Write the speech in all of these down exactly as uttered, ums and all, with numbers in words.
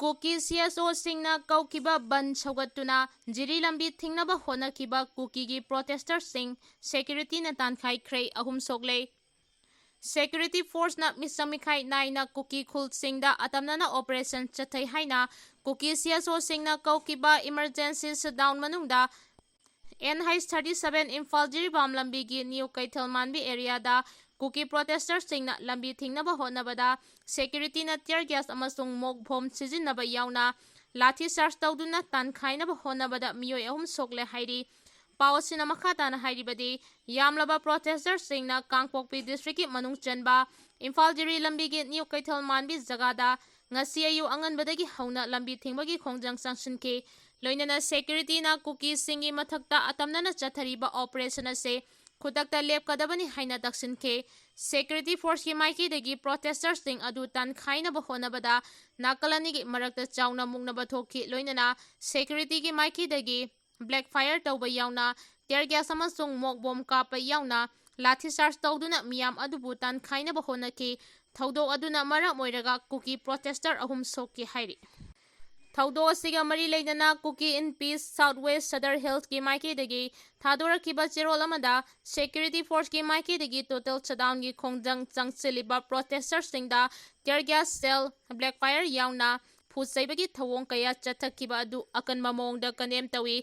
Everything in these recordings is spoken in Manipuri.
ꯀꯨꯀꯤ ꯁꯤ ꯑꯦꯁ ꯑꯣꯁꯤꯡꯅ ꯀꯧꯈꯤꯕ ꯕꯟ ꯁꯧꯒꯠꯇꯨꯅ ꯖꯤꯔꯤ ꯂꯝꯕꯤ ꯊꯤꯡꯅꯕ ꯍꯣꯠꯅꯈꯤꯕ ꯀꯨꯀꯤꯒꯤ ꯄ꯭ꯔꯣꯇꯦꯁꯇꯔꯁꯤꯡ ꯁꯦꯀ꯭ꯌꯨꯔꯤꯇꯤꯅ ꯇꯥꯟꯈꯥꯏꯈ꯭ꯔꯦ꯫ ꯑꯍꯨꯝ ꯁꯣꯛꯂꯦ꯫ ꯁꯦꯀ꯭ꯌꯨꯔꯤꯇꯤ ꯐꯣꯔꯁꯅ ꯃꯤꯆꯪ ꯃꯤꯈꯥꯏ ꯅꯥꯏꯅ ꯀꯨꯀꯤ ꯈꯨꯜꯁꯤꯡꯗ ꯑꯇꯝꯅꯅ ꯑꯣꯄꯔꯦꯁꯟ ꯆꯠꯊꯩ ꯍꯥꯏꯅ ꯀꯨꯀꯤ ꯁꯤ ꯑꯦꯁ ꯑꯣꯁꯤꯡꯅ ꯀꯧꯈꯤꯕ ꯏꯃꯔꯖꯦꯟꯁꯤ ꯁꯠꯗꯥꯎꯟ ꯃꯅꯨꯡꯗ N H thirty seven Imphal Jiribam ꯂꯝꯕꯤꯒꯤ ꯅ꯭ꯌꯨ ꯀꯩꯊꯦꯜ ꯃꯥꯟꯕꯤ ꯑꯦꯔꯤꯌꯥꯗ ꯀꯨꯀꯤ ꯄ꯭ꯔꯣꯇꯦꯁꯇꯔꯁꯤꯡꯅ ꯂꯝꯕꯤ ꯊꯤꯡꯅꯕ ꯍꯣꯠꯅꯕꯗ ꯁꯦꯀ꯭ꯌꯨꯔꯤꯇꯤꯅ ꯇꯤꯌꯔ ꯒ꯭ꯌꯥꯁ ꯑꯃꯁꯨꯡ ꯃꯣꯛ ꯕꯣꯝ ꯁꯤꯖꯤꯟꯅꯕ ꯌꯥꯎꯅ ꯂꯥꯊꯤ ꯆꯥꯔꯖ ꯇꯧꯗꯨꯅ ꯇꯥꯟꯈꯥꯏꯅꯕ ꯍꯣꯠꯅꯕꯗ ꯃꯤꯑꯣꯏ ꯑꯍꯨꯝ ꯁꯣꯛꯂꯦ ꯍꯥꯏꯔꯤ꯫ ꯄꯥꯎ ꯑꯁꯤꯅ ꯃꯈꯥ ꯇꯥꯅ ꯍꯥꯏꯔꯤꯕꯗꯤ, ꯌꯥꯝꯂꯕ ꯄ꯭ꯔꯣꯇꯦꯁꯇꯔꯁꯤꯡꯅ ꯀꯥꯡꯄꯣꯛꯄꯤ ꯗꯤꯁꯇ꯭ꯔꯤꯛꯀꯤ ꯃꯅꯨꯡ ꯆꯟꯕ ꯏꯝꯐꯥꯜ ꯖꯤꯔꯤ ꯂꯝꯕꯤꯒꯤ ꯅ꯭ꯌꯨ ꯀꯩꯊꯦꯜ ꯃꯥꯟꯕꯤ ꯖꯒꯥꯗ ꯉꯁꯤ ꯑꯌꯨꯛ ꯑꯉꯟꯕꯗꯒꯤ ꯍꯧꯅ ꯂꯝꯕꯤ ꯊꯤꯡꯕꯒꯤ ꯈꯣꯡꯖꯪ ꯆꯪꯁꯤꯟꯈꯤ꯫ ꯂꯣꯏꯅꯅ ꯁꯦꯀ꯭ꯌꯨꯔꯤꯇꯤꯅ ꯀꯨꯀꯤꯁꯤꯡꯒꯤ ꯃꯊꯛꯇ ꯑꯇꯝꯅꯅ ꯆꯠꯊꯔꯤꯕ ꯑꯣꯄꯔꯦꯁꯟ ꯑꯁꯤ ꯈꯨꯗꯛꯇ ꯂꯦꯞꯀꯗꯕꯅꯤ ꯍꯥꯏꯅ ꯇꯛꯁꯤꯟꯈꯤ꯫ ꯁꯦꯀ꯭ꯌꯨꯔꯤꯇꯤ ꯐꯣꯔꯁꯀꯤ ꯃꯥꯏꯀꯩꯗꯒꯤ ꯄ꯭ꯔꯣꯇꯦꯁꯇꯔꯁꯤꯡ ꯑꯗꯨ ꯇꯥꯟꯈꯥꯏꯅꯕ ꯍꯣꯠꯅꯕꯗ ꯅꯥꯀꯜ ꯑꯅꯤꯒꯤ ꯃꯔꯛꯇ ꯆꯥꯎꯅ ꯃꯨꯛꯅꯕ ꯊꯣꯛꯈꯤ꯫ ꯂꯣꯏꯅꯅ ꯁꯦꯀ꯭ꯌꯨꯔꯤꯇꯤꯒꯤ ꯃꯥꯏꯀꯩꯗꯒꯤ ꯕ꯭ꯂꯦꯛ ꯐꯥꯌꯔ ꯇꯧꯕ ꯌꯥꯎꯅ ꯇꯤꯌꯔ ꯒ꯭ꯌꯥꯁ ꯑꯃꯁꯨꯡ ꯃꯣꯛ ꯕꯣꯝ ꯀꯥꯞꯄ ꯌꯥꯎꯅ ꯂꯥꯊꯤ ꯆꯥꯔꯖ ꯇꯧꯗꯨꯅ ꯃꯤꯌꯥꯝ ꯑꯗꯨꯕꯨ ꯇꯥꯟꯈꯥꯏꯅꯕ ꯍꯣꯠꯅꯈꯤ꯫ ꯊꯧꯗꯣꯛ ꯑꯗꯨꯅ ꯃꯔꯝ ꯑꯣꯏꯔꯒ ꯀꯨꯀꯤ ꯄ꯭ꯔꯣꯇꯦꯁꯇꯔ ꯑꯍꯨꯝ ꯁꯣꯛꯈꯤ ꯍꯥꯏꯔꯤ꯫ ꯊꯧꯗꯣꯛ ꯑꯁꯤꯒ ꯃꯔꯤ ꯂꯩꯅꯅ ꯀꯨꯀꯤ ꯏꯟ ꯄꯤꯁ ꯁꯥꯎꯠ ꯋꯦꯁ ꯁꯗꯔ ꯍꯤꯜꯁꯀꯤ ꯃꯥꯏꯀꯩꯗꯒꯤ ꯊꯥꯗꯣꯔꯛꯈꯤꯕ ꯆꯦꯔꯣꯜ ꯑꯃꯗ ꯁꯦꯀ꯭ꯌꯨꯔꯤꯇꯤ ꯐꯣꯔꯁꯀꯤ ꯃꯥꯏꯀꯩꯗꯒꯤ ꯇꯣꯇꯦꯜ ꯁꯠꯗꯥꯎꯟꯒꯤ ꯈꯣꯡꯖꯪ ꯆꯪꯁꯤꯜꯂꯤꯕ ꯄ꯭ꯔꯣꯇꯦꯁꯇꯔꯁꯤꯡꯗ ꯇꯤꯌꯔ ꯒ꯭ꯌꯥꯁ ꯁꯦꯜ, ꯕ꯭ꯂꯦꯛ ꯐꯥꯌꯔ ꯌꯥꯎꯅ ꯐꯨ ꯆꯩꯕꯒꯤ ꯊꯧꯑꯣꯡ ꯀꯌꯥ ꯆꯠꯊꯈꯤꯕ ꯑꯗꯨ ꯑꯀꯟꯕ ꯃꯑꯣꯡꯗ ꯀꯟꯗꯦꯝ ꯇꯧꯏ꯫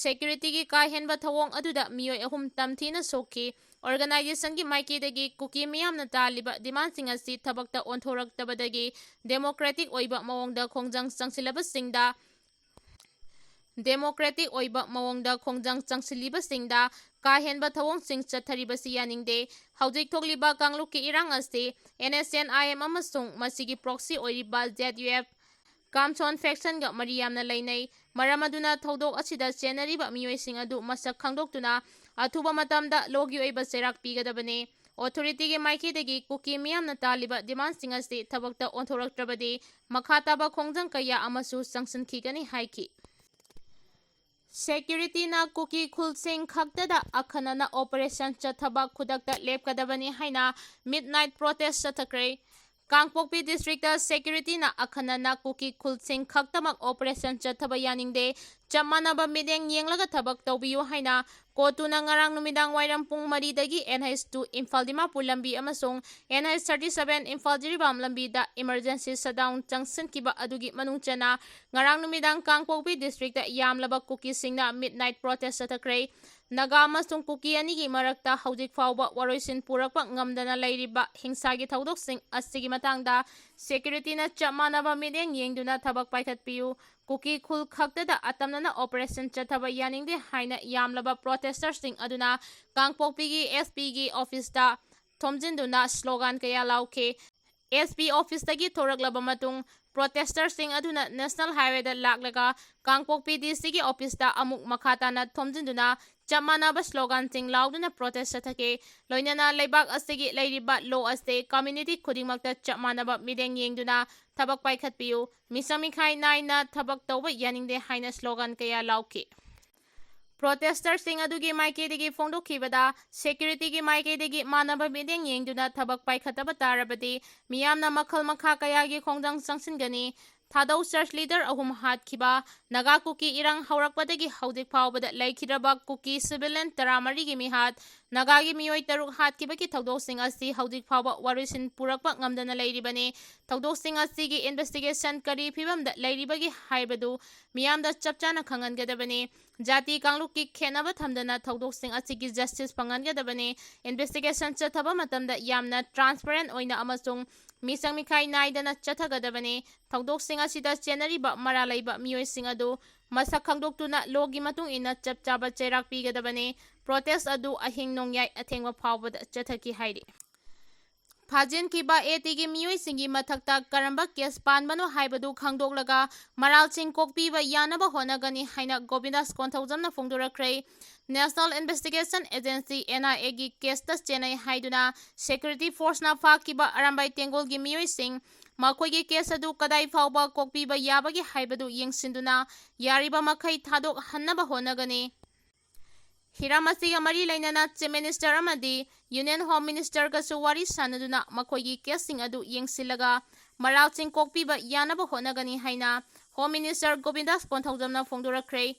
ꯁꯦꯀ꯭ꯌꯨꯔꯤꯇꯤꯒꯤ ꯀꯥ ꯍꯦꯟꯕ ꯊꯧꯑꯣꯡ ꯑꯗꯨꯗ ꯃꯤꯑꯣꯏ ꯑꯍꯨꯝ ꯇꯝꯊꯤꯅ ꯁꯣꯛꯈꯤ꯫ ꯑꯣꯔꯒꯅꯥꯏꯖꯦꯁꯟꯒꯤ ꯃꯥꯏꯀꯩꯗꯒꯤ ꯀꯨꯀꯤ ꯃꯤꯌꯥꯝꯅ ꯇꯥꯜꯂꯤꯕ ꯗꯤꯃꯥꯟꯁꯤꯡ ꯑꯁꯤ ꯊꯕꯛꯇ ꯑꯣꯟꯊꯣꯔꯛꯇꯕꯗꯒꯤ ꯗꯦꯃꯣꯀ꯭ꯔꯦꯇꯤꯛ ꯑꯣꯏꯕ ꯃꯑꯣꯡꯗ ꯈꯣꯡꯖꯪ ꯆꯪꯁꯤꯜꯂꯕꯁꯤꯡꯗ ꯗꯦꯃꯣꯀ꯭ꯔꯦꯇꯤꯛ ꯑꯣꯏꯕ ꯃꯑꯣꯡꯗ ꯈꯣꯡꯖꯪ ꯆꯪꯁꯤꯜꯂꯤꯕꯁꯤꯡꯗ ꯀꯥ ꯍꯦꯟꯕ ꯊꯧꯑꯣꯡꯁꯤꯡ ꯆꯠꯊꯔꯤꯕꯁꯤ ꯌꯥꯅꯤꯡꯗꯦ꯫ ꯍꯧꯖꯤꯛ ꯊꯣꯛꯂꯤꯕ ꯀꯥꯡꯂꯨꯞꯀꯤ ꯏꯔꯥꯡ ꯑꯁꯤ N S N I M ꯑꯃꯁꯨꯡ ꯃꯁꯤꯒꯤ ꯄ꯭ꯔꯣꯛꯁꯤ ꯑꯣꯏꯔꯤꯕ ꯖꯦꯠ ꯌꯨ ꯑꯦꯐ ꯀꯥꯝꯁꯣꯟ ꯐꯦꯛꯁꯟꯒ ꯃꯔꯤ ꯌꯥꯝꯅ ꯂꯩꯅꯩ꯫ ꯃꯔꯝ ꯑꯗꯨꯅ ꯊꯧꯗꯣꯛ ꯑꯁꯤꯗ ꯆꯦꯟꯅꯔꯤꯕ ꯃꯤꯑꯣꯏꯁꯤꯡ ꯑꯗꯨ ꯃꯁꯛ ꯈꯪꯗꯣꯛꯇꯨꯅ ꯑꯊꯨꯕ ꯃꯇꯝꯗ ꯂꯣꯒꯤ ꯑꯣꯏꯕ ꯆꯩꯔꯥꯛ ꯄꯤꯒꯗꯕꯅꯤ꯫ ꯑꯣꯊꯣꯔꯤꯇꯤꯒꯤ ꯃꯥꯏꯀꯩꯗꯒꯤ ꯀꯨꯀꯤ ꯃꯤꯌꯥꯝꯅ ꯇꯥꯜꯂꯤꯕ ꯗꯤꯃꯥꯟꯁꯤꯡ ꯑꯁꯤ ꯊꯕꯛꯇ ꯑꯣꯟꯊꯣꯔꯛꯇ꯭ꯔꯕꯗꯤ ꯃꯈꯥ ꯇꯥꯕ ꯈꯣꯡꯖꯪ ꯀꯌꯥ ꯑꯃꯁꯨ ꯆꯪꯁꯤꯟꯈꯤꯒꯅꯤ ꯍꯥꯏꯈꯤ꯫ ꯁꯦꯀ꯭ꯌꯨꯔꯤꯇꯤꯅ ꯀꯨꯀꯤ ꯈꯨꯜꯁꯤꯡ ꯈꯛꯇꯗ ꯑꯈꯟꯅꯅ ꯑꯣꯄꯔꯦꯁꯟ ꯆꯠꯊꯕ ꯈꯨꯗꯛꯇ ꯂꯦꯞꯀꯗꯕꯅꯤ ꯍꯥꯏꯅ ꯃꯤꯗ ꯅꯥꯏꯠ ꯄ꯭ꯔꯣꯇꯦꯁ ꯆꯠꯊꯈ꯭ꯔꯦ꯫ ꯀꯥꯡꯄꯣꯛꯄꯤ ꯗꯤꯁꯇ꯭ꯔꯤꯛꯇ ꯁꯦꯀ꯭ꯌꯨꯔꯤꯇꯤꯅ ꯑꯈꯟꯅꯅ ꯀꯨꯀꯤ ꯈꯨꯜꯁꯤꯡ ꯈꯛꯇꯃꯛ ꯑꯣꯄꯔꯦꯁꯟ ꯆꯠꯊꯕ ꯌꯥꯅꯤꯡꯗꯦ, ꯆꯞ ꯃꯥꯟꯅꯕ ꯃꯤꯠꯌꯦꯡ ꯌꯦꯡꯂꯒ ꯊꯕꯛ ꯇꯧꯕꯤꯌꯨ ꯍꯥꯏꯅ ꯀꯣꯇꯨꯅ ꯉꯔꯥꯡ ꯅꯨꯃꯤꯗꯥꯡ ꯋꯥꯏꯔꯝ ꯄꯨꯡ ꯃꯔꯤꯗꯒꯤ N H two Imphal Dimapur ꯂꯝꯕꯤ ꯑꯃꯁꯨꯡ N H thirty seven Imphal Jiribam ꯂꯝꯕꯤꯗ emergency shutdown ꯆꯪꯁꯤꯟꯈꯤꯕ ꯑꯗꯨꯒꯤ ꯃꯅꯨꯡ ꯆꯟꯅ ꯉꯔꯥꯡ ꯅꯨꯃꯤꯗꯥꯡ ꯀꯥꯡꯄꯣꯛꯄꯤ ꯗꯤꯁꯇ꯭ꯔꯤꯛꯇ ꯌꯥꯝꯂꯕ ꯀꯨꯀꯤꯁꯤꯡꯅ midnight protest ꯆꯠꯊꯈ꯭ꯔꯦ꯫ ꯅꯥꯒꯥ ꯑꯃꯁꯨꯡ ꯀꯨꯀꯤ ꯑꯅꯤꯒꯤ ꯃꯔꯛꯇ ꯍꯧꯖꯤꯛ ꯐꯥꯎꯕ ꯋꯥꯔꯣꯏꯁꯤꯟ ꯄꯨꯔꯛꯄ ꯉꯝꯗꯅ ꯂꯩꯔꯤꯕ ꯍꯤꯡꯁꯥꯒꯤ ꯊꯧꯗꯣꯛꯁꯤꯡ ꯑꯁꯤꯒꯤ ꯃꯇꯥꯡꯗ ꯁꯦꯀ꯭ꯌꯨꯔꯤꯇꯤꯅ ꯆꯞ ꯃꯥꯟꯅꯕ ꯃꯤꯠꯌꯦꯡ ꯌꯦꯡꯗꯨꯅ ꯊꯕꯛ ꯄꯥꯏꯈꯠꯄꯤꯌꯨ꯫ ꯀꯨꯀꯤ ꯈꯨꯜ ꯈꯛꯇꯗ ꯑꯇꯝꯅꯅ ꯑꯣꯄꯔꯦꯁꯟ ꯆꯠꯊꯕ ꯌꯥꯅꯤꯡꯗꯦ ꯍꯥꯏꯅ ꯌꯥꯝꯂꯕ ꯄ꯭ꯔꯣꯇꯦꯁꯇꯔꯁꯤꯡ ꯑꯗꯨꯅ ꯀꯥꯡꯄꯣꯛꯄꯤꯒꯤ S P ꯒꯤ ꯑꯣꯐꯤꯁꯇ ꯊꯣꯝꯖꯤꯟꯗꯨꯅ ꯁ꯭ꯂꯣꯒꯥꯟ ꯀꯌꯥ ꯂꯥꯎꯈꯤ꯫ S P ꯑꯣꯐꯤꯁꯇꯒꯤ ꯊꯣꯔꯛꯂꯕ ꯃꯇꯨꯡ, ꯄ꯭ꯔꯣꯇꯦꯁꯇꯔꯁꯤꯡ ꯑꯗꯨꯅ ꯅꯦꯁꯅꯦꯜ ꯍꯥꯏꯋꯦꯗ ꯂꯥꯛꯂꯒ ꯀꯥꯡꯄꯣꯛꯄꯤ D C ꯒꯤ ꯑꯣꯐꯤꯁꯇ ꯑꯃꯨꯛ ꯃꯈꯥ ꯇꯥꯅ ꯊꯣꯝꯖꯤꯟꯗꯨꯅ ꯆꯞ ꯃꯥꯟꯅꯕ ꯁ꯭ꯂꯣꯒꯥꯟꯁꯤꯡ ꯂꯥꯎꯗꯨꯅ ꯄ꯭ꯔꯣꯇꯦꯁ ꯆꯠꯊꯈꯤ꯫ ꯂꯣꯏꯅꯅ ꯂꯩꯕꯥꯛ ꯑꯁꯤꯒꯤ ꯂꯩꯔꯤꯕ ꯂꯣ ꯑꯁꯤ ꯀꯝꯃ꯭ꯌꯨꯅꯤꯇꯤ ꯈꯨꯗꯤꯡꯃꯛꯇ ꯆꯞ ꯃꯥꯟꯅꯕ ꯃꯤꯠꯌꯦꯡ ꯌꯦꯡꯗꯨꯅ ꯊꯕꯛ ꯄꯥꯏꯈꯠꯄꯤꯌꯨ, ꯃꯤꯆꯪ ꯃꯤꯈꯥꯏ ꯅꯥꯏꯅ ꯊꯕꯛ ꯇꯧꯕ ꯌꯥꯅꯤꯡꯗꯦ ꯍꯥꯏꯅ ꯁ꯭ꯂꯣꯒꯥꯟ ꯀꯌꯥ ꯂꯥꯎꯈꯤ꯫ ꯄ꯭ꯔꯣꯇꯦꯁꯇꯔꯁꯤꯡ ꯑꯗꯨꯒꯤ ꯃꯥꯏꯀꯩꯗꯒꯤ ꯐꯣꯡꯗꯣꯛꯈꯤꯕꯗ, ꯁꯦꯀ꯭ꯌꯨꯔꯤꯇꯤꯒꯤ ꯃꯥꯏꯀꯩꯗꯒꯤ ꯃꯥꯟꯅꯕ ꯃꯤꯠꯌꯦꯡ ꯌꯦꯡꯗꯨꯅ ꯊꯕꯛ ꯄꯥꯏꯈꯠꯇꯕ ꯇꯥꯔꯕꯗꯤ ꯃꯤꯌꯥꯝꯅ ꯃꯈꯜ ꯃꯈꯥ ꯀꯌꯥꯒꯤ ꯈꯣꯡꯖꯪ ꯆꯪꯁꯤꯟꯒꯅꯤ꯫ ꯊꯥꯗꯧ ꯆꯔꯆ ꯂꯤꯗꯔ ꯑꯍꯨꯝ ꯍꯥꯠꯈꯤꯕ, ꯅꯥꯒꯥ ꯀꯨꯀꯤ ꯏꯔꯥꯡ ꯍꯧꯔꯛꯄꯗꯒꯤ ꯍꯧꯖꯤꯛ ꯐꯥꯎꯕꯗ ꯂꯩꯈꯤꯗ꯭ꯔꯕ ꯀꯨꯀꯤ ꯁꯤꯚꯤꯂꯤꯌꯟ ꯇꯔꯥꯃꯔꯤꯒꯤ ꯃꯤꯍꯥꯠ, ꯅꯥꯒꯥꯒꯤ ꯃꯤꯑꯣꯏ ꯇꯔꯨꯛ ꯍꯥꯠꯈꯤꯕꯒꯤ ꯊꯧꯗꯣꯛꯁꯤꯡ ꯑꯁꯤ ꯍꯧꯖꯤꯛ ꯐꯥꯎꯕ ꯋꯥꯔꯣꯏꯁꯤꯟ ꯄꯨꯔꯛꯄ ꯉꯝꯗꯅ ꯂꯩꯔꯤꯕꯅꯤ꯫ ꯊꯧꯗꯣꯛꯁꯤꯡ ꯑꯁꯤꯒꯤ ꯏꯟꯚꯦꯁꯇꯤꯒꯦꯁꯟ ꯀꯔꯤ ꯐꯤꯕꯝꯗ ꯂꯩꯔꯤꯕꯒꯦ ꯍꯥꯏꯕꯗꯨ ꯃꯤꯌꯥꯝꯗ ꯆꯞ ꯆꯥꯅ ꯈꯪꯍꯟꯒꯗꯕꯅꯤ꯫ ꯖꯥꯇꯤ ꯀꯥꯡꯂꯨꯞꯀꯤ ꯈꯦꯠꯅꯕ ꯊꯝꯗꯅ ꯊꯧꯗꯣꯛꯁꯤꯡ ꯑꯁꯤꯒꯤ ꯖꯁꯇꯤꯁ ꯐꯪꯍꯟꯒꯗꯕꯅꯤ꯫ ꯏꯟꯚꯦꯁꯇꯤꯒꯦꯁꯟ ꯆꯠꯊꯕ ꯃꯇꯝꯗ ꯌꯥꯝꯅ ꯇ꯭ꯔꯥꯟꯁꯄꯔꯦꯟ ꯑꯣꯏꯅ ꯑꯃꯁꯨꯡ ꯃꯤꯆꯪ ꯃꯤꯈꯥꯏ ꯅꯥꯏꯗꯅ ꯆꯠꯊꯒꯗꯕꯅꯤ꯫ ꯊꯧꯗꯣꯛꯁꯤꯡ ꯑꯁꯤꯗ ꯆꯦꯟꯅꯔꯤꯕ ꯃꯔꯥꯜ ꯂꯩꯕ ꯃꯤꯑꯣꯏꯁꯤꯡ ꯑꯗꯨ ꯃꯁꯛ ꯈꯪꯗꯣꯛꯇꯨꯅ ꯂꯣꯒꯤ ꯃꯇꯨꯡ ꯏꯟꯅ ꯆꯞ ꯆꯥꯕ ꯆꯩꯔꯥꯛ ꯄꯤꯒꯗꯕꯅꯤ꯫ ꯄ꯭ꯔꯣꯇꯦꯁ ꯑꯗꯨ ꯑꯍꯤꯡ ꯅꯣꯡꯌꯥꯏ ꯑꯊꯦꯡꯕ ꯐꯥꯎꯕꯗ ꯆꯠꯊꯈꯤ ꯍꯥꯏꯔꯤ꯫ ꯐꯥꯖꯤꯟꯈꯤꯕ A T ꯒꯤ ꯃꯤꯑꯣꯏꯁꯤꯡꯒꯤ ꯃꯊꯛꯇ ꯀꯔꯝꯕ ꯀꯦꯁ ꯄꯥꯟꯕꯅꯣ ꯍꯥꯏꯕꯗꯨ ꯈꯪꯗꯣꯛꯂꯒ ꯃꯔꯥꯜꯁꯤꯡ ꯀꯣꯛꯄꯤꯕ ꯌꯥꯅꯕ ꯍꯣꯠꯅꯒꯅꯤ ꯍꯥꯏꯅ ꯒꯣꯕꯤꯟꯗꯥꯁ ꯀꯣꯟꯊꯧꯖꯝꯅ ꯐꯣꯡꯗꯣꯔꯛꯈ꯭ꯔꯦ꯫ National Investigation Agency, N I A ꯒꯤ ꯀꯦꯁꯇ ꯆꯦꯟꯅꯩ ꯍꯥꯏꯗꯨꯅ ꯁꯦꯀ꯭ꯌꯨꯔꯤꯇꯤ ꯐꯣꯔꯁꯅ ꯐꯥꯈꯤꯕ ꯑꯔꯥꯝꯕꯥꯏ ꯇꯦꯡꯒꯣꯜꯒꯤ ꯃꯤꯑꯣꯏꯁꯤꯡ, ꯃꯈꯣꯏꯒꯤ ꯀꯦꯁ ꯑꯗꯨ ꯀꯗꯥꯏ ꯐꯥꯎꯕ ꯀꯣꯛꯄꯤꯕ ꯌꯥꯕꯒꯦ ꯍꯥꯏꯕꯗꯨ ꯌꯦꯡꯁꯤꯟꯗꯨꯅ ꯌꯥꯔꯤꯕ ꯃꯈꯩ ꯊꯥꯗꯣꯛꯍꯟꯅꯕ ꯍꯣꯠꯅꯒꯅꯤ꯫ ꯍꯤꯔꯝ ꯑꯁꯤꯒ ꯃꯔꯤ ꯂꯩꯅꯅ Chief Minister ꯑꯃꯗꯤ Union Home Ministerꯒꯁꯨ ꯋꯥꯔꯤ ꯁꯥꯟꯅꯗꯨꯅ ꯃꯈꯣꯏꯒꯤ caseꯁꯤꯡ ꯑꯗꯨ ꯌꯦꯡꯁꯤꯜꯂꯒ ꯃꯔꯥꯜꯁꯤꯡ ꯀꯣꯛꯄꯤꯕ ꯌꯥꯅꯕ ꯍꯣꯠꯅꯒꯅꯤ ꯍꯥꯏꯅ Home Minister ꯒꯣꯕꯤꯟꯗꯥꯁ ꯀꯣꯟꯊꯧꯖꯝꯅ ꯐꯣꯡꯗꯣꯔꯛꯈ꯭ꯔꯦ꯫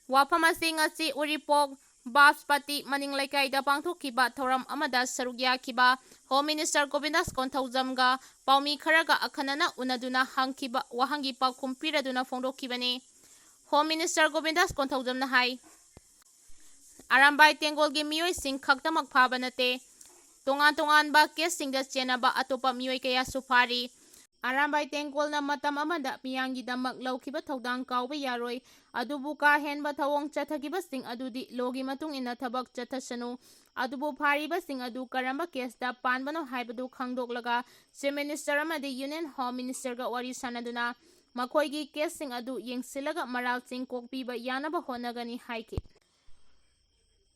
ꯋꯥꯐꯝ ꯑꯁꯤ ꯉꯁꯤ ꯎꯔꯤꯄꯣꯛ ꯕꯥꯁꯄꯇꯤ ꯃꯅꯤꯡ ꯂꯩꯀꯥꯏꯗ ꯄꯥꯡꯊꯣꯛꯈꯤꯕ ꯊꯧꯔꯝ ꯑꯃꯗ ꯁꯔꯨꯛ ꯌꯥꯈꯤꯕ Home Minister ꯒꯣꯕꯤꯟꯗꯥꯁ ꯀꯣꯟꯊꯧꯖꯝꯒ ꯄꯥꯎꯃꯤ ꯈꯔꯒ ꯑꯈꯟꯅꯅ ꯎꯅꯗꯨꯅ ꯍꯪꯈꯤꯕ ꯋꯥꯍꯪꯒꯤ ꯄꯥꯎꯈꯨꯝ ꯄꯤꯔꯗꯨꯅ ꯐꯣꯡꯗꯣꯛꯈꯤꯕꯅꯤ꯫ Home Minister ꯒꯣꯕꯤꯟꯗꯥꯁ ꯀꯣꯟꯊꯧꯖꯝꯅ ꯍꯥꯏ, ꯑꯔꯥꯝꯕꯥꯏ ꯇꯦꯡꯒꯣꯜꯒꯤ ꯃꯤꯑꯣꯏꯁꯤꯡ ꯈꯛꯇꯃꯛ ꯐꯥꯕ ꯅꯠꯇꯦ, ꯇꯣꯉꯥꯟ ꯇꯣꯉꯥꯟꯕ caseꯁꯤꯡꯗ ꯆꯦꯟꯅꯕ ꯑꯇꯣꯞꯄ ꯃꯤꯑꯣꯏ ꯀꯌꯥꯁꯨ ꯐꯥꯔꯤ꯫ ꯑꯔꯥꯝꯕꯥꯏ ꯇꯦꯡꯒꯣꯜꯅ ꯃꯇꯝ ꯑꯃꯗ ꯃꯤꯌꯥꯝꯒꯤꯗꯃꯛ ꯂꯧꯈꯤꯕ ꯊꯧꯗꯥꯡ ꯀꯥꯎꯕ ꯌꯥꯔꯣꯏ꯫ ꯑꯗꯨꯕꯨ ꯀꯥ ꯍꯦꯟꯕ ꯊꯧꯑꯣꯡ ꯆꯠꯊꯈꯤꯕꯁꯤꯡ ꯑꯗꯨꯗꯤ lawꯒꯤ ꯃꯇꯨꯡ ꯏꯟꯅ ꯊꯕꯛ ꯆꯠꯊꯁꯅꯨ꯫ ꯑꯗꯨꯕꯨ ꯐꯥꯔꯤꯕꯁꯤꯡ ꯑꯗꯨ ꯀꯔꯝꯕ caseꯇ ꯄꯥꯟꯕꯅꯣ ꯍꯥꯏꯕꯗꯨ ꯈꯪꯗꯣꯛꯂꯒ Chief Minister ꯑꯃꯗꯤ Union Home Ministerꯒ ꯋꯥꯔꯤ ꯁꯥꯟꯅꯗꯨꯅ ꯃꯈꯣꯏꯒꯤ caseꯁꯤꯡ ꯑꯗꯨ ꯌꯦꯡꯁꯤꯜꯂꯒ ꯃꯔꯥꯜꯁꯤꯡ ꯀꯣꯛꯄꯤꯕ ꯌꯥꯅꯕ ꯍꯣꯠꯅꯒꯅꯤ ꯍꯥꯏꯈꯤ꯫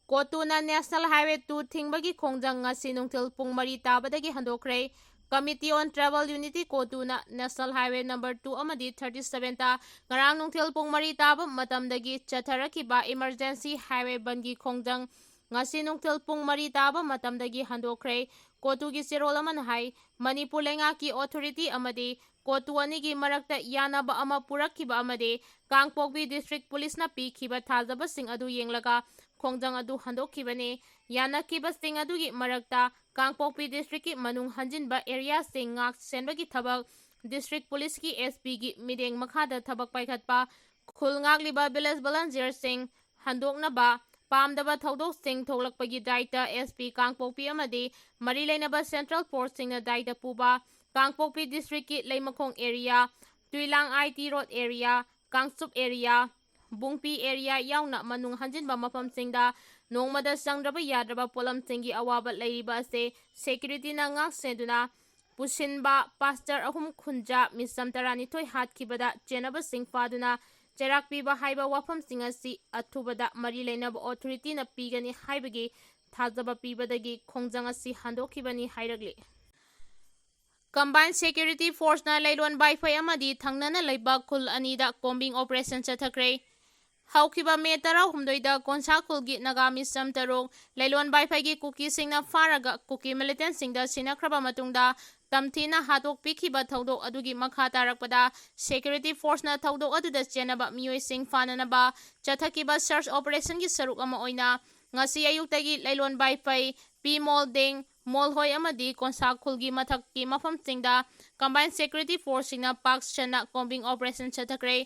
ꯀꯣꯇꯨꯅ National Highway two ꯊꯤꯡꯕꯒꯤ ꯈꯣꯡꯖꯪ ꯉꯁꯤ ꯅꯨꯡꯊꯤꯜ ꯄꯨꯡ ꯃꯔꯤ ꯇꯥꯕꯗꯒꯤ ꯍꯟꯗꯣꯛꯈ꯭ꯔꯦ꯫ Committee on Tribal Unity ꯀꯣꯇꯨꯅ National Highway number two ꯑꯃꯗꯤ thirty sevenꯇ ꯉꯔꯥꯡ ꯅꯨꯡꯊꯤꯜ ꯄꯨꯡ ꯃꯔꯤ ꯇꯥꯕ ꯃꯇꯝꯗꯒꯤ ꯆꯠꯊꯔꯛꯈꯤꯕ emergency highway ꯕꯟꯒꯤ ꯈꯣꯡꯖꯪ ꯉꯁꯤ ꯅꯨꯡꯊꯤꯜ ꯄꯨꯡ ꯃꯔꯤ ꯇꯥꯕ ꯃꯇꯝꯗꯒꯤ ꯍꯟꯗꯣꯛꯈ꯭ꯔꯦ꯫ ꯀꯣꯇꯨꯒꯤ ꯆꯦꯔꯣꯜ ꯑꯃꯅ ꯍꯥꯏ, ꯃꯅꯤꯄꯨꯔ ꯂꯩꯉꯥꯛꯀꯤ authority ꯑꯃꯗꯤ ꯀꯣꯇꯨ ꯑꯅꯤꯒꯤ ꯃꯔꯛꯇ ꯌꯥꯅꯕ ꯑꯃ ꯄꯨꯔꯛꯈꯤꯕ ꯑꯃꯗꯤ ꯀꯥꯡꯄꯣꯛꯄꯤ District Policeꯅ ꯄꯤꯈꯤꯕ ꯊꯥꯖꯕꯁꯤꯡ ꯑꯗꯨ ꯌꯦꯡꯂꯒ ꯈꯣꯡꯖꯪ ꯑꯗꯨ ꯍꯟꯗꯣꯛꯈꯤꯕꯅꯤ꯫ ꯌꯥꯅꯈꯤꯕꯁꯤꯡ ꯑꯗꯨꯒꯤ ꯃꯔꯛꯇ ꯀꯥꯡꯄꯣꯛꯄꯤ Districtꯀꯤ ꯃꯅꯨꯡ ꯍꯟꯖꯤꯟꯕ areaꯁꯤꯡ ꯉꯥꯛ ꯁꯦꯟꯕꯒꯤ ꯊꯕꯛ District Policeꯀꯤ SPꯒꯤ ꯃꯤꯠꯌꯦꯡ ꯃꯈꯥꯗ ꯊꯕꯛ ꯄꯥꯏꯈꯠꯄ, ꯈꯨꯜ ꯉꯥꯛꯂꯤꯕ village volunteerꯁꯤꯡ ꯍꯟꯗꯣꯛꯅꯕ ꯄꯥꯝꯗꯕ ꯊꯧꯗꯣꯛꯁꯤꯡ ꯊꯣꯛꯂꯛꯄꯒꯤ ꯗꯥꯏꯇ SP ꯀꯥꯡꯄꯣꯛꯄꯤ ꯑꯃꯗꯤ ꯃꯔꯤ ꯂꯩꯅꯕ central forceꯁꯤꯡꯅ ꯗꯥꯏꯇ ꯄꯨꯕ, ꯀꯥꯡꯄꯣꯛꯄꯤ Districtꯀꯤ ꯂꯩꯃꯈꯣꯡ area, ꯇꯨꯏꯂꯥꯡ IT Road area, Kangchup area, ꯕꯨꯡꯄꯤ area ꯌꯥꯎꯅ ꯃꯅꯨꯡ ꯍꯟꯖꯤꯟꯕ ꯃꯐꯝꯁꯤꯡꯗ ꯅꯣꯡꯃꯗ ꯆꯪꯗ꯭ꯔꯕ ꯌꯥꯗ꯭ꯔꯕ ꯄꯣꯠꯂꯝꯁꯤꯡꯒꯤ ꯑꯋꯥꯕ ꯂꯩꯔꯤꯕ ꯑꯁꯤ securityꯅ ꯉꯥꯛ ꯁꯦꯟꯗꯨꯅ ꯄꯨꯁꯤꯟꯕ, pastor ꯑꯍꯨꯝ ꯈꯨꯟꯖꯥ, ꯃꯤꯆꯝ ꯇꯔꯥꯅꯤꯊꯣꯏ ꯍꯥꯠꯈꯤꯕꯗ ꯆꯦꯟꯅꯕꯁꯤꯡ ꯐꯥꯗꯨꯅ ꯆꯩꯔꯥꯛ ꯄꯤꯕ ꯍꯥꯏꯕ ꯋꯥꯐꯝꯁꯤꯡ ꯑꯁꯤ ꯑꯊꯨꯕꯗ ꯃꯔꯤ ꯂꯩꯅꯕ authorityꯅ ꯄꯤꯒꯅꯤ ꯍꯥꯏꯕꯒꯤ ꯊꯥꯖꯕ ꯄꯤꯕꯗꯒꯤ ꯈꯣꯡꯖꯪ ꯑꯁꯤ ꯍꯟꯗꯣꯛꯈꯤꯕꯅꯤ ꯍꯥꯏꯔꯛꯂꯤ꯫ Combined Security Forceꯅ ꯂꯩꯔꯣꯟ ꯕꯥꯏꯐꯩ ꯑꯃꯗꯤ ꯊꯪꯅꯅ ꯂꯩꯕ ꯈꯨꯜ ꯑꯅꯤꯗ combing operation ꯆꯠꯊꯈ꯭ꯔꯦ꯫ ꯍꯧꯈꯤꯕ ꯃꯦ ꯇꯔꯥꯍꯨꯝꯗꯣꯏꯗ ꯀꯣꯟꯁꯥ ꯈꯨꯜꯒꯤ ꯅꯥꯒꯥ ꯃꯤꯆꯝ ꯇꯔꯨꯛ ꯂꯩꯂꯣꯟ ꯕꯥꯏꯐꯩꯒꯤ ꯀꯨꯀꯤꯁꯤꯡꯅ ꯐꯥꯔꯒ ꯀꯨꯀꯤ ꯃꯤꯂꯤꯇꯦꯟꯁꯤꯡꯗ ꯁꯤꯟꯅꯈ꯭ꯔꯕ ꯃꯇꯨꯡꯗ ꯇꯝꯊꯤꯅ ꯍꯥꯠꯇꯣꯛꯄꯤꯈꯤꯕ ꯊꯧꯗꯣꯛ ꯑꯗꯨꯒꯤ ꯃꯈꯥ ꯇꯥꯔꯛꯄꯗ ꯁꯦꯀ꯭ꯌꯨꯔꯤꯇꯤ ꯐꯣꯔꯁꯅ ꯊꯧꯗꯣꯛ ꯑꯗꯨꯗ ꯆꯦꯟꯅꯕ ꯃꯤꯑꯣꯏꯁꯤꯡ ꯐꯥꯅꯅꯕ ꯆꯠꯊꯈꯤꯕ ꯁꯔꯆ ꯑꯣꯄꯔꯦꯁꯟꯒꯤ ꯁꯔꯨꯛ ꯑꯃ ꯑꯣꯏꯅ ꯉꯁꯤ ꯑꯌꯨꯛꯇꯒꯤ ꯂꯩꯂꯣꯟ ꯕꯥꯏꯐꯩ, ꯄꯤ ꯃꯣꯜꯗꯦꯡ, ꯃꯣꯜꯍꯣꯏ ꯑꯃꯗꯤ ꯀꯣꯟꯁꯥ ꯈꯨꯜꯒꯤ ꯃꯊꯛꯀꯤ ꯃꯐꯝꯁꯤꯡꯗ ꯀꯝꯕꯥꯏꯟ ꯁꯦꯀ꯭ꯌꯨꯔꯤꯇꯤ ꯐꯣꯔꯁꯁꯤꯡꯅ ꯄꯥꯛ ꯁꯟꯅ ꯀꯣꯝꯕꯤꯡ ꯑꯣꯄꯔꯦꯁꯟ ꯆꯠꯊꯈ꯭ꯔꯦ꯫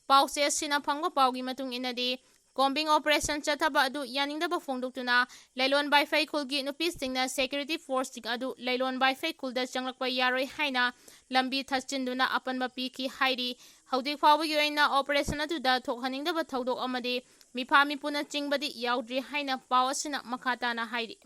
ꯄꯥꯎꯆꯦꯁꯤꯅ ꯐꯪꯕ ꯄꯥꯎꯒꯤ ꯃꯇꯨꯡ ꯏꯟꯅꯗꯤ, ꯀꯣꯝꯕꯤꯡ ꯑꯣꯄꯔꯦꯁꯟ ꯆꯠꯊꯕ ꯑꯗꯨ ꯌꯥꯅꯤꯡꯗꯕ ꯐꯣꯡꯗꯣꯛꯇꯨꯅ ꯂꯩꯂꯣꯟ ꯕꯥꯏꯐꯩ ꯈꯨꯜꯒꯤ ꯅꯨꯄꯤꯁꯤꯡꯅ ꯁꯦꯀ꯭ꯌꯨꯔꯤꯇꯤ ꯐꯣꯔꯁꯁꯤꯡ ꯑꯗꯨ ꯂꯩꯂꯣꯟ ꯕꯥꯏꯐꯩ ꯈꯨꯜꯗ ꯆꯪꯂꯛꯄ ꯌꯥꯔꯣꯏ ꯍꯥꯏꯅ ꯂꯝꯕꯤ ꯊꯠꯆꯤꯟꯗꯨꯅ ꯑꯄꯟꯕ ꯄꯤꯈꯤ ꯍꯥꯏꯔꯤ꯫ ꯍꯧꯖꯤꯛ ꯐꯥꯎꯕꯒꯤ ꯑꯣꯏꯅ ꯑꯣꯄꯔꯦꯁꯟ ꯑꯗꯨꯗ ꯊꯣꯛꯍꯟꯅꯤꯡꯗꯕ ꯊꯧꯗꯣꯛ ꯑꯃꯗꯤ ꯃꯤꯐꯥ ꯃꯤꯄꯨꯅ ꯆꯤꯡꯕꯗꯤ ꯌꯥꯎꯗ꯭ꯔꯤ ꯍꯥꯏꯅ ꯄꯥꯎ ꯑꯁꯤꯅ ꯃꯈꯥ ꯇꯥꯅ ꯍꯥꯏꯔꯤ꯫